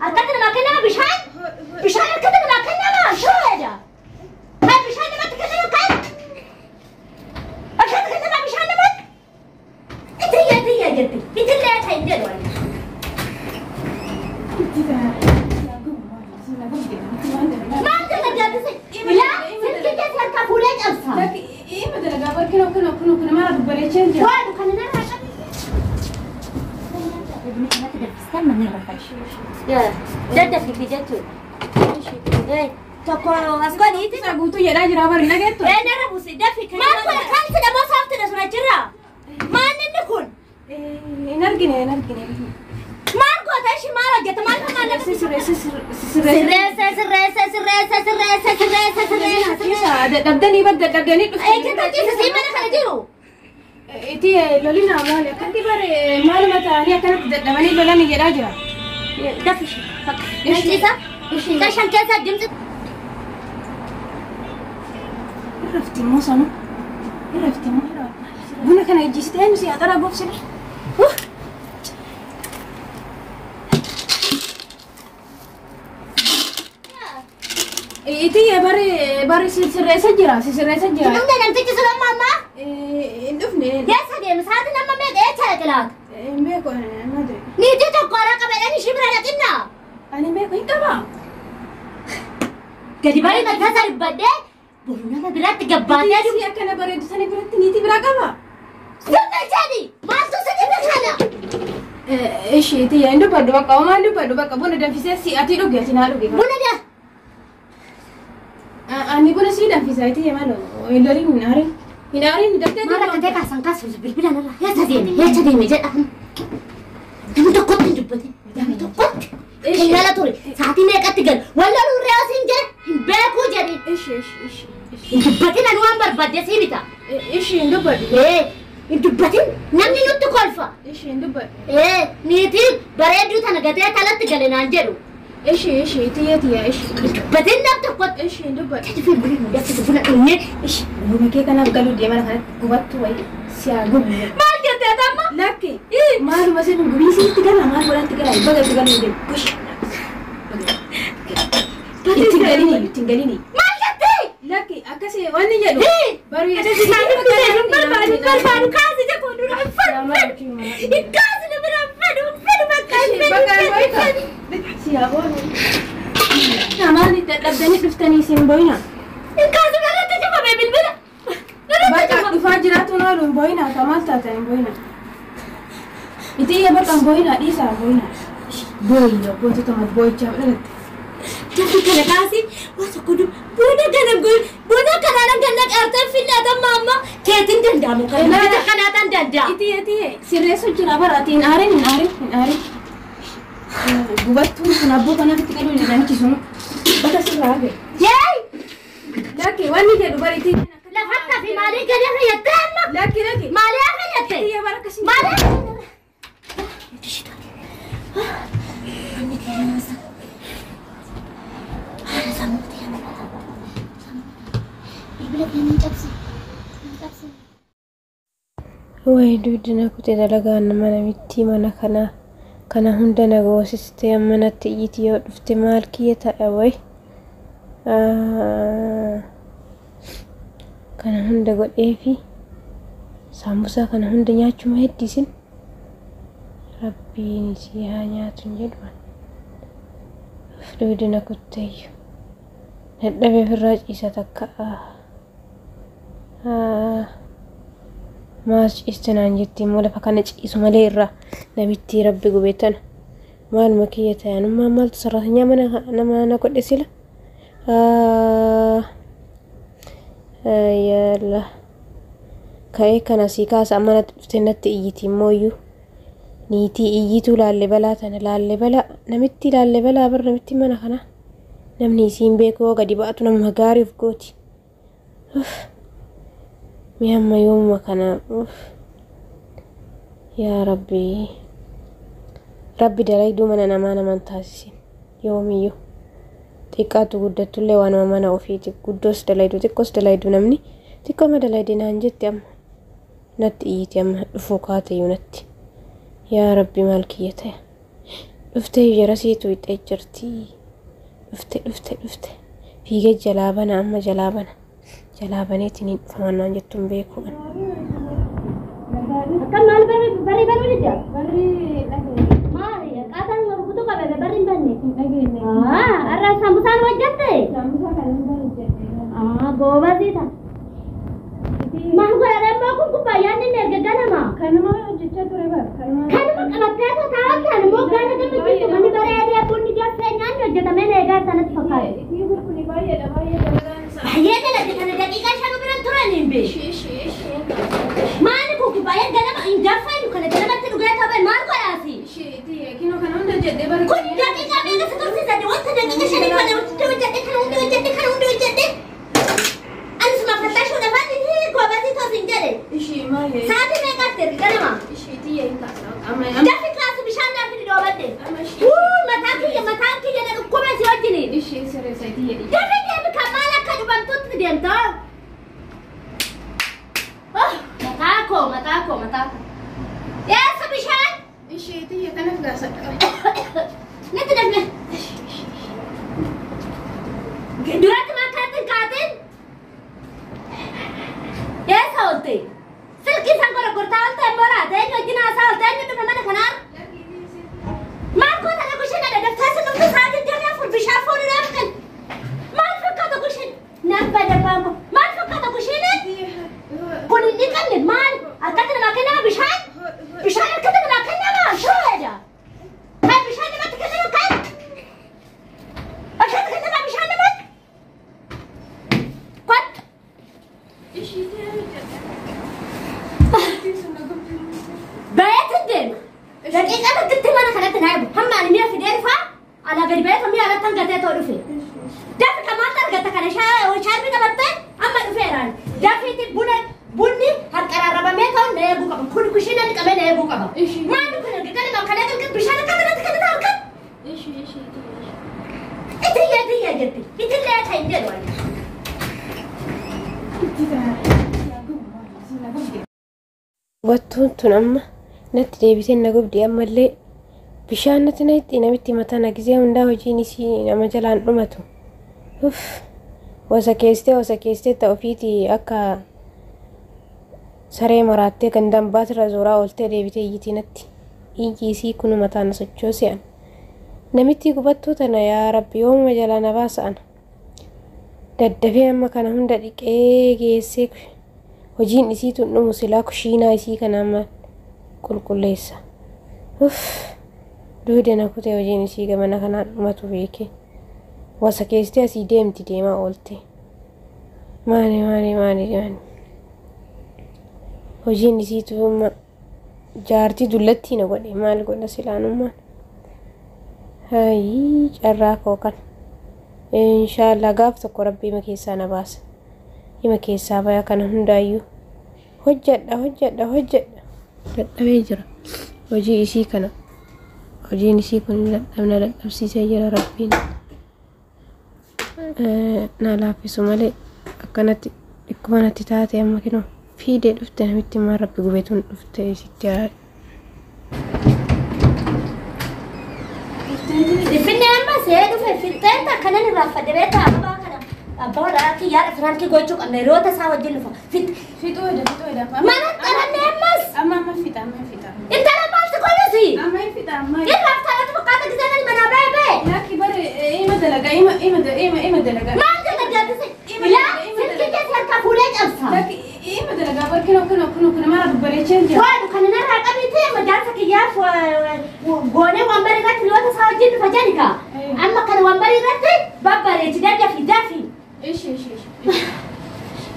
Harkatti namaa kennama bishaan? Bishaan harkatti namaa kennama? Shoo'eedha. Kan bishaan namatti kennama kan? Harkatti kennama bishaan namatti? Itiyya itiyya jetti. Itillee ta'e hin jedhu ani. Maal dalagaatise? Ilaa silkii keessa harkaa fuudhee cabsa. Ima dalagaa bar kinoo kinoo kinoo kinoo maal bareechee jira. Waan kana narraa qabi. Daddafifi jechuudha. Tokko as godhiiti. Isa guutuu jedhaa jira bar hin dhageettu. Narra buusi dafi. Maal kun kan sidha moo saaftidha sun achirraa? Maal inni kun? Hin argine hin argine. Maal goota ishii maal hojjeta maal kan maal Sisirreesse sisirreesse. Sirreesse sirreesse sirreesse sirreesse sirreesse sirreesse. Ciisa dadhabdanii bar dadhabdanii dhuftanii. Eeggata ciisa sii mana kana jiru. Iti lolina maali akkatti bare maaluma ta'anii akkanatti dadhabanii lolanii jedhaa jira. Dafi ishii. Ciisa. Gashan keessa dimtsi. Irrafti immoo sanu. Irrafti immoo buna kana ejjisite eenyu si haxara goofsine. Iti bare bare sirreessa jira sirreessa jira. Dhumne namtichi sun amma ammaa. Hin dhufne. Eessa deema sa'aatiin amma meeqa eessa dhaqlaata? Hin beeku ani. Niitii tokko haaraa qabadhaan ishii bira dhaqinna. Ani hin beeku hin qabaa. Gadi barii mataa isaa dubbadhee boru nama biraatti gabbaatee Ati asii akkana bareedu sana biratti niitii biraa qabaa. Sirna jedhi maaltu si dhibe kana? Ishi iti hin dubbadhu bakka homaa hin dubbadhu bakka buna danfisee si ati dhugi ati naa dhugi. Buna daa. Ani buna sii danfisa iti maaloo hin lolin hin aarin. Hin aarin daftee Maal akka ta'e kaasan kaasu bilbila narra eessa deeme eessa deeme jedha. Namni tokkotti hin dubbatin namni tokkotti. Kennala ture sa'aatii meeqatti galu walloon re'aa siin jedhe hin beekuu jedhi. Ishi ishi ishi. Hin dubbatin ani waan barbaadde sii bita. Ishi hin dubbadhu. Hin dubbatin namni nutti kolfa. Ishi hin dubbadhu. Niitii bareedduu tana gatee talatti gale naan jedhu. Ishi ishi tiyya tiyya ishi. Hin dubbatin nam tokkotti. Ishi hin dubbadhu. Tadi buna daffi buna dhugnee. Ishi gubuma kee kanaaf galuu deemana kanatti gubattu wayi si haa gubu. Maal jettee tamma? Lakki maaluma sin gubii sitti gala maal godhatti gala baga itti galuu deemu. Gosh. Ittiin galini ittiin galini. Maal jettee? Lakki akkasii wanni jedhu. Baru Hin barbaadu barbaadu kaasi jedhu dura hin fedhu. Hin kaasi na bira hin fedhu hin fedhu bakka hin fedhu hin fedhu. Maali dadhabdanii dhuftanii isin boyina. Hin kaasi irratti cufame bilbila. Bakka dhufaa jiraatu noolu hin boyina ka maal taatan hin boyina. Iti iyya bakka hin boyina dhiisaa hin boyina. Booyi abbootii tama boo'ichaaf dhalatte. Dafi kana kaasi waan tokko buna kana buna kanaan ganna qaartee fillaatan amma keetiin danda'amu kan bita kanaataan danda'a. Iti iti sirreessu jira bara ati hin aarin hin aarin hin aarin. Gubattuun kun abboo kanaaf itti galuu hin namichi sun. Bakka sirraa hafe. Yeey! Lakki wanni jedhu bara iti. Lafatta fi maalii gadi fayyadde amma? Lakki lakki. Maalii fayyadde? Iti bara akkasii. Maalii? Wayi duudina kutee dalagaan nama namitti mana kana kana hunda na goosistee amma natti iyyiti yoo dhufte maal kiyya ta'a wayi. Kana hunda godheefi saambusaa kana hunda nyaachuma heddisin rabbiin isii haa nyaatu hin jedhu. Duudina kutteeyyu dadhabee ofirraa ciisa takka. Maas ciiste naan jetti immoo lafa kana ciisu malee irraa namitti rabbi gubee tana maaluma kiyya ta'e anummaa maaltu sararatanyaa mana nama na godhe sila. Yalla ka'ee kana sii kaasa amma natti dhuftee natti iyyiti immoo iyyuu niitii iyyituu laalle balaa tana laalle balaa namitti laalle balaa bar namitti mana kana namni isiin beeku gadi ba'atu nama gaarii of gooti. Mi amma yoomuma kana yaa rabbi rabbi dalayduu mana namaa naman taasisin yoomiyyuu xiqqaatu guddattullee waanuma mana ofiiti guddoos dalayduu xiqqoos dalayduu namni xiqqooma dalayde naan jetti amma natti iyyiti amma dhufuu kaateyyuu natti yaa rabbi maal kiyya ta'e. Dhuftee jarasii tuuxee jirti. Dhufte dhufte dhufte. Fiigee jalaa bana amma jalaa bana. Jalaa baneetiin hin dhufamannaan jettuun beeku. Akkam maal barri barri banuu didda? Barri maali? Qaataan rukutuu qabe barri hin banne. Har'a saambusaan hojjatte? Goobazii ta'a. Maal godhadha immoo kun kubbaayaan inni erga ganama. Kanuma hojjechaa ture bara. Kanuma qabattee osoo taa'an immoo gaana gammachiisu manni bareedee bunni danfee nyaanni hojjetamee na eegaa sanatti fakkaata. Itii kun baay'eedha baay'ee dalagaan isaa. Baay'ee dalagde kana daqiiqaa 5 bira turan hin beeku. Maali kun kubbaayaan ganama hin danfayyu kana ganamatti dhugee ta'e maal godhaasi? Kinoo kana hunda jedhee bara. Kun daqiiqaa meeqa si tursiisan wanta daqiiqa 5 kana hunda hojjedhe kana hunda hojjedhe kana hunda hojjedhe. Ani suma fattashuu dhafaan inni goobazii toos hin jedhe. Ishii maali? Sa'aatii meeqaatti erga ganama? Ishii tiyya hin kaasa. Amma Dafi kaasu bishaan naaf fidi dhoobadde. amma ishii. Wuu mataa kiyya mataan kiyya na dhukkube si wajjiniin. Ishii sirreessa tiyya dhiya. Dafi deemi kan maal akka dhubamtutti deemta. Mataa koo mataa koo mataa koo. Eessa bishaan? Ishii tiyya kanaaf gaasa. Natti dafne. Duratti makkaatti hin kaatin. Eessa oolte? Silkii isaan gorgortaa oolte immoo laata? Eenyu wajjin haasaa oolte? Eenyu dhufe mana kanaa? Maal goota na kushina dha? Daftee si dhuftu sa'aatii 24 bishaan fuudhuudhaaf kan. Maal fakkaata kushin? Nan bada baango. Maal fakkaata kushiin? Kun hin dhiqanne maal? Harkatti namaa kennama bishaan? Bishaan harkatti namaa kennama? Shureedha. Kan bishaan namatti kennama kan? Harkatti kennama bishaan namatti? Kottu. Ishii tiyya hojjedha. Bayeetin deema. Daqiiqaa tokkotti mana kanatti naa eegu. Hamma ani mi'a fidee dhufaa alaa gadi bayeetu mi'a alatti hangatee too dhufe. Dafi kan maaltu argatta kana shaarbii qabattee amma dhufeeraan. Dafiitti buna bunni hanqaraarrabamee ta'u na eeguu qaba. Kun kushiina dhiqamee na eeguu qaba. Maali kun erga ganama kana galgal bishaan akka kanatti kan harkan. Ishii ishii tiyya. Itiyya itiyya jetti. Itillee akka hin jedhu ani. Itti ta'a. Wattuun tun amma natti deebisee na gubdi ammallee bishaan natti na itti namitti mataa na gisee hundaa hojiin isii nama jalaan dhumatu. Uff wasa keessee wasa keessee ta'u ofiitii akka saree maraattee gandaan baatirra zooraa ooltee deebitee iyyitii natti. Iyyi isii kun mataa na sochoose an. Namitti gubattuu tana yaa rabbi yoomuma jalaa na baasa ana. Daddafee amma kana hunda dhiqee geessee hojiin isii tun dhumu silaa kushiinaa isii kana amma qulqulleessa. Uff duuda na kutee hojiin isii gamana kanaan dhumatu beeke. Wasa keessee asii deemti deemaa oolte. Maali maali maali maali. Hojiin isiitu amma jaartii dullattii na godhe maal godha silaanummaan. Hayii carraa koo kana. Inshaallah gaaf tokko rabbi hima keessaa na baasa. Hima keessaa baya kana hundaayyuu hojjedha hojjedha hojjedha. Dadhabee jira. Hojii isii kana. Hojiin isii kun dadhabna dadhabsiisee jira rabbiin. Na laaffisu malee akkanatti dhikkuma natti taate amma kinoo fiidee dhufte namitti maan rabbi gubetuun dhufte isitti haa. Finfinnee amma see dhufe fixeetta akkanan irraa fadde beektaa abbaa kana. Abbaa warraa kiyyaa firaankii gochuu qabna yeroo tasaa wajjin dhufa. Fixuu heda fixuu heda. Mana xarannee ammas. Amma amma fixa amma fixa. Intala maaltu godhusi? Amma hin fixa amma. Irraaf taanatu fakkaata giseenan manaa ba'e ba'e. Lakki bare ima dalaga ima ima ima ima dalaga. Maal jedha jaaddise? Ilaa silkii keessa harkaa fuudhee cabsa. Lakki ima dalaga bar kinoo kinoo kinoo kinoo mara babbareechee jira. Waan kana narraa qabite jaarsa kiyyaaf goonee wambarii irratti yeroo tasaa wajjin dhufa jedhi Amma kana wambarii irratti babbareechi dafi dafi. Ishi ishi ishi.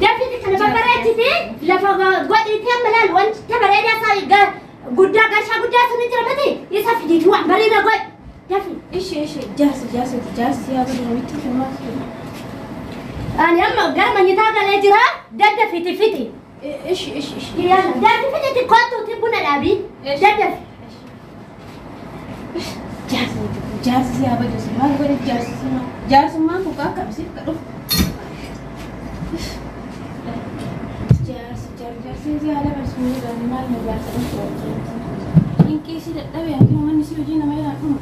Dafi kana babbareechiti lafa godhiitee amma laal wanti bareedaa isaa guddaa gashaa guddaa sun jira miti isa fidiitu wambarii irra godhi. Dafi. Ishi ishi jaarsi jaarsi jaarsi yaa badu namitti filmaa. Ani amma gara manyitaa galee jira daddafiti fiti. Ishi ishi ishi. Dafi fititi kottuuti buna dhaabi. Daddafi. Jaarsi jaarsi yaa badu maal godhe jaarsi jaarsummaan kun akka absiif ka dhufu. Jaarsi jaarsi jaarsi haala barsiisuu maal na jaarsa dhufu. Inqii si dadhabe yookiin manni si hojii nama irraa dhumu.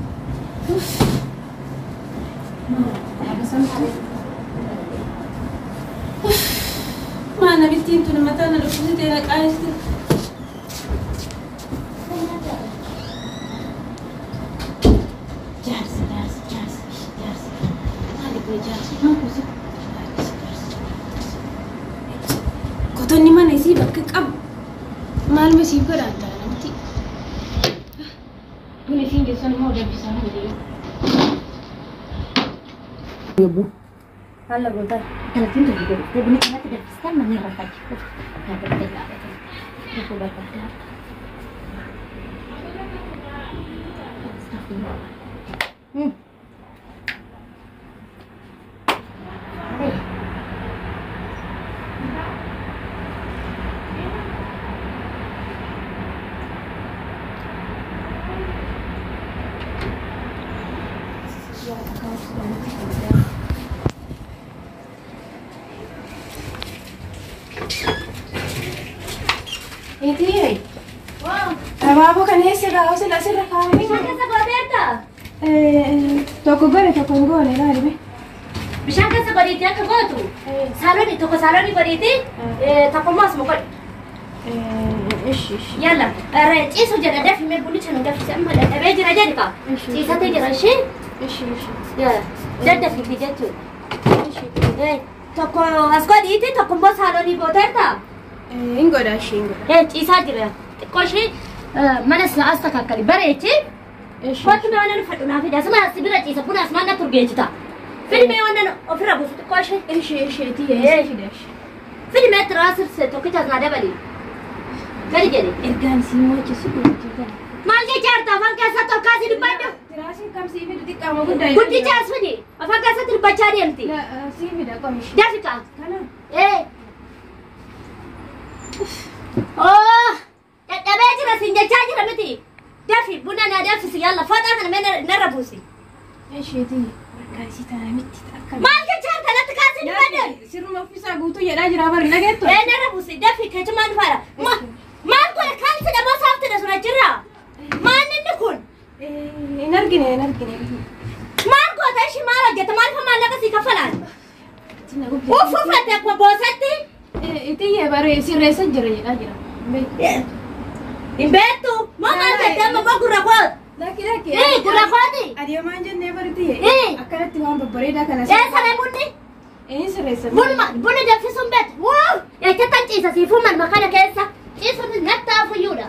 Maa namittiin tun mataa na dhukkubsitee na qaayiste. Jaarsi jaarsi jaarsi jaarsi. Maali kun jaarsi maal kuusi? Qotonni mana isii bakka qabu. Maaluma isiif godhaan ta'a namti. Buna isiin geessan immoo danfisaa hin deemu. Haala gootaa kallattiin tokko godhuftee buna kanatti danfistaan mana irra fayyadu. Dhaabattee dhaabatee rafuu barbaaddaa. Itiyee. Abaaboo kan eessirraa osoo asirra kaa'amee Bishaan keessa gooteerta? Tokko godhe tokko hin goone ilaali mee. Bishaan keessa godhiitii akka gootu saalonni tokko saalonni godhiitii tokko immoo asuma godhi. Ishi ishi. Yalla ciisu jedha dafi mee bunicha nu dafise amma dadhabee jira jedhi kaa. Ciisatee jira ishee Ishi ishi. daddafiiti jechuudha. Tokko as godhiitii tokko immoo saalonii gooteerta? Hin godha ishee hin godha. Ciisaa jira xiqqoo ishee mana as takakkali bareechi. Ishi. Kottu mee waan uffadhu naa fidi asuma as bira ciisa buna asumaan na turgeechita. Fidi mee waan ofirra buusu xiqqoo ishee. Ishi ishi itiyee ishi fida ishi. Fidi mee tiraasirse tokkicha as naa dabali. Gadi jedhi. Ergaan isii immoo achi godhachuu Maal jecha harta afaan keessatti ol kaasii dubbadhu. Tiraasiin kam sii fidu xiqqaa moo guddaa? Guddicha as fidi afaan keessatti dubbachaa deemti. Sii fida qomi ishi. Dafi kaa. Kana. Ee. Oh, dadhabee jira siin jechaa jira miti. Dafi buna naa danfisi yalla fooxaa kana mee narra buusi. Ishi itiyee. Ergaan isii tana miti akka. Maal jecha harta natti kaasii dubbadhu. Sirruma uffisaa guutuu jedhaa jira bari dhageettu. Ee narra buusi dafi keechumaan dhufaadha. Maal kun kaalsi dhaboo saaftidha sun achirraa. Maal inni kun? Hin argine hin argine. Maal goota ishii maal hojjeta maal fa maallaqa sii kaffalaan? Uffufate akkuma boosatti. Itiyee bari sirreessa jira jedhaa jira. Hin beektu. Moo maal jette amma moo gurra kooti? Lakki lakki. Ee gurra kooti. Adeemaan jennee bari itiyee. Akkanatti waan babbareedaa kana. Ee saree bunni. Inni sirreessa. Bunuma buna danfisuun beektu. Wuu! Eekkatan ciisa siifuu manuma kana keessa. Ciisuun nattaafuyyuudha.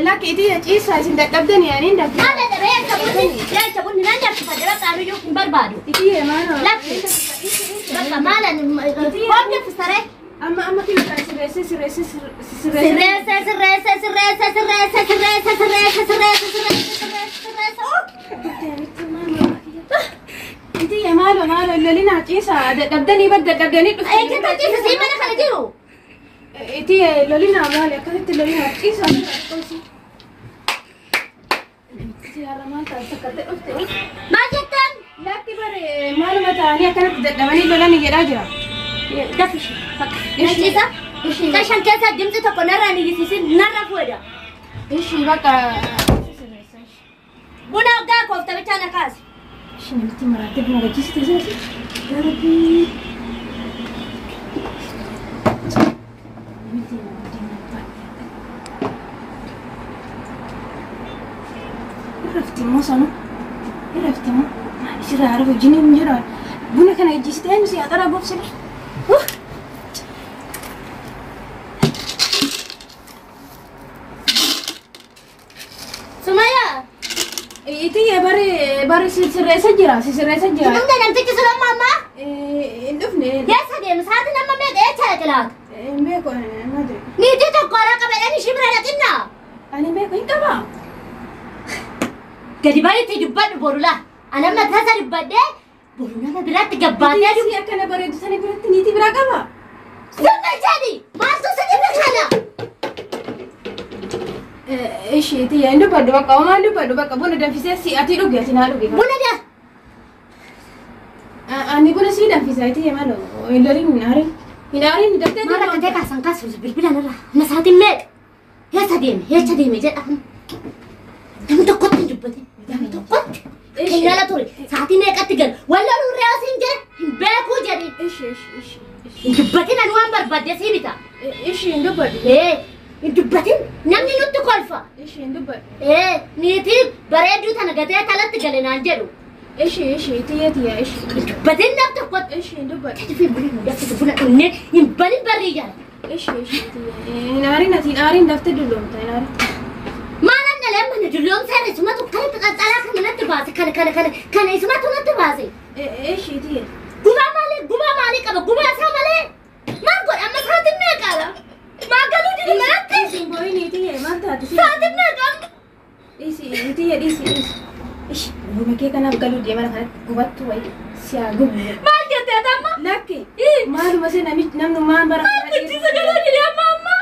Lakki itiyee ciisaa isin dadhabdanii ani hin danfisa. Maal dadhabee eessa bunni? Eessa bunni nan danfisa jala qaanuyyuu hin barbaadu. Itiyee maal? Lakki. Bakka maalan hoom danfisaree? Amma amma kila sirreesse sirreesse sirreesse. Sirreesse sirreesse sirreesse sirreesse sirreesse sirreesse sirreesse sirreesse sirreesse sirreesse. Itiyee maaloo maaloo lolinaa ciisaa dadhabdanii bar dadhabdanii dhufte. Eekkatan ciisa sii mana kana jiru. Itiyee lolinaa maali akkasitti lolinaa ciisaa. Maal jettan? Lakki bare maaluma ta'anii akkanatti dadhabanii lolanii jedhaa jira. Dafi bakka. Ciisa. Qashan keessa dimtsi tokko narraa ni yisiisin narra fuudha. Ishi bakka. Buna hoggaa koofta bichaa na kaasi. Ishi namitti maraattee buna gajjisite isaati. Yaa Rabbii. Namitti Irrafti immoo sanu. Irrafti immoo. Maal isirraa arabu jiniin hin jiru. Buna kana gajjisite eenyu si haxaraa goobsine. Sumayyaa. Itiyee bari bari sirreessa jira sirreessa jira. Dhumna namtichi sun amma ammaa? Hin dhufne. Eessa deema sa'aatiin amma meeqa eessa dhaqe laata? Hin beeku ani madre. Niitii tokko alaa qabadhaan ishii bira dhaqinna. Ani beeku hin qabaa. Gadi baay'eetti dubbadhu boru laa. Ani amma tasa dubbadhee boru nama biraatti gabbaatee Niitii isii akkana bareedu sana biratti niitii biraa qabaa. Sirna jedhi maaltu si dhibe kana? Ishi itiyee hin dubbadhu bakka homaa hin dubbadhu bakka buna danfisee si ati dhugi ati naa dhugi. Buna da. Ani buna sii danfisa itiyee maaloo hin lolin hin aarin. Hin aarin daftee Maal akka ta'e kaasan kaasu bilbila narra. Amma sa'aatiin meeqa? Eessa deeme? Eessa deeme jedha. Namni tokkotti hin dubbatin. Namni tokkotti. Kennala ture. Sa'aatii meeqatti galu? Walloon re'aasiin jedhe hin beekuu jedhi. Ishi ishi ishi. Hin dubbatin ani waan barbaadde sii bita. Ishi hin dubbadhu. Hin dubbatin namni nutti kolfa. Ishi hin dubbadhu. Niitii bareedduu tana gatee talatti gale naan jedhu. Ishi ishi tiyya tiyya ishi. Hin dubbatin nam tokkotti. Ishi hin dubbadhu. Tadi buna dafte buna dhunnee hin banin barrii jala. Ishi ishi tiyya. Hin aarin ati hin aarin daftee dulloomta hin aarin. Maalan dhalee mana dulloomsa irra isumatu kanatti qaxxalaa kana natti baase kana kana kana kana isumatu natti baase. Ishi tiyya. Gubaa maalii qaba gubaa isaa malee maal godha amma sa'aatiin meeqaadha? Maal galuu didi manatti? Ishi hin boo'in tiyya maal taate? Sa'aatiin meeqa? Ishi tiyya dhiisi dhiisi. Ishi gubuma kee kanaaf galuu deemana kanatti gubattu wayi si haa gubu. Maal jettee amma? Lakki maaluma see namichi namnummaan bara Maal guddisa galuu didi amma amma?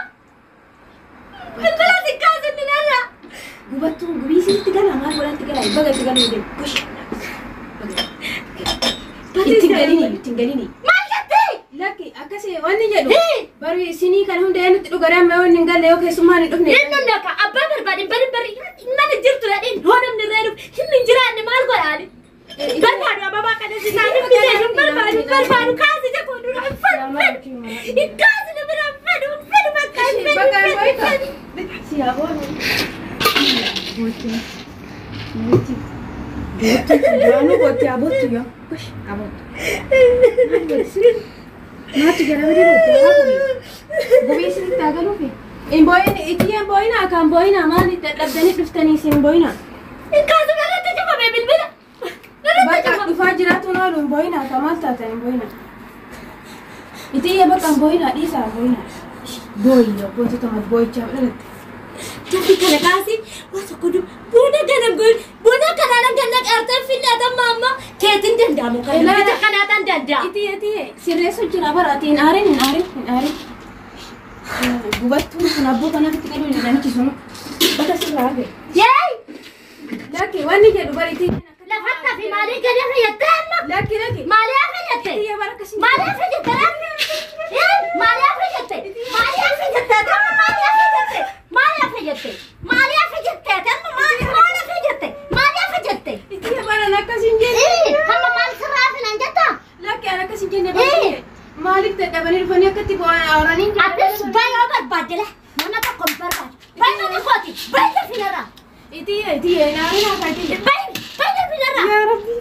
Bilbila si kaasin dinarra. Gubattuun gubii sitti gala maal godhatti gala baga itti galuu deemu gosh. Ittiin galini ittiin galini. Maal jettee? Lakki akkasii wanni jedhu bari isinii kan hunda eenyutti dhugadhaan mee wanni hin galle yoo keessummaan hin dhufne. Inni naka abbaa barbaade bari bari mana jirtu jedheen hoo namni irra dhufu hin jiraanne maal godhaani? Barbaadu ababaa kana si taa'ee bitee hin barbaadu barbaadu kaasi jedhu dura hin fedhu hin kaasi na bira hin fedhu hin fedhu bakka hin fedhu Bakka hin hin fedhu. Si haa boonu. Bootti. Bootti. Bootti. Duraanuu bootti haa boottu yaa. Gosh haa boottu. Maatu jala badii bootti haa boonu. Gubii isinitti haa galuufi. Hin boo'in itti hin boo'inaa kan boo'inaa maal dadhabdanii dhuftanii isin boo'inaa. Hin kaasu irratti cufame bilbila. Irratti Bakka cufame. dhufaa jiraatuun oolu hin boo'inaa ka maal taatan hin boo'inaa. Itiyya bakka hin boo'inaa dhiisaa hin boo'inaa. Boo'i abbootii tama boo'ichaaf dhalatte. Dafii kana kaasi waa tokko buna kana buna kana ganna qaartee filatan amma keetiin danda'amu kan Ilaa- bita kanaataan danda'a. Itiyya itiyya sirreessu jira bara ati hin aarin hin aarin hin aarin. Gubattuun kun abboo kanaaf itti galuu hin namichi sunu. Bakka sirraa hafe. Yeey! Lakki wanni jedhu bara itiyya. Lafatti hafi maalii gadi hafe jettee amma? Lakki lakki. Maalii hafe jette? Itiyya bara akkasii. Maalii hafe jette? Maalii hafe jette? Maalii hafe jette? Amma maalii hafe jette? Maalii hafe jette? Maalii hafe jette? Amma maal maal hafe jette? Maalii hafe jette? Itiyya bara akkas hin jenne. Amma maal sirraa hafe naan jettaa? Lakki an akkas hin jenne bara. Maaliif dadhabanii dhufanii akkatti bo'aan aaranii? Atis baay'ee barbaadde la nama tokko hin barbaadu. Baay'ee mana kooti baay'ee finarra. Itiyya itiyya hin aarin haasaa itiyya. Baay'ee baay'ee finarra. Yaa Rabbi.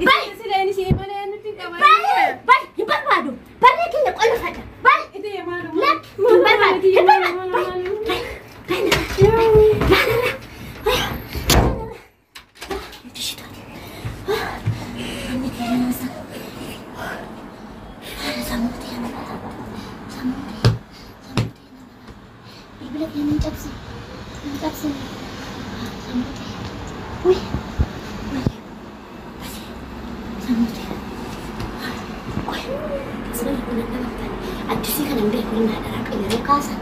Itiyya sila inni si malee nutti hin qaban. Baay'ee baay'ee hin barbaadu. Barree keenya qolfadha. Baay'ee Itiyya maaluma. lakki hin barbaadu hin barbaadu. Baay'ee baay'ee baay'ee Bilbila keenya hin cabsine. Hin cabsine. Sammuu ta'e. Uy. Uy. Sammuu ta'e. Uy. Asirra kun hin dhaabatan. Addisii kana hin beeku hin haadha qayyaree kaasa.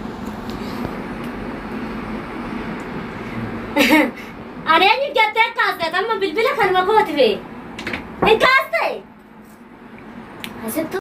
Ani eenyu jettee kaaste amma bilbila kanuma kooti bee. Hin kaaste. Asittu.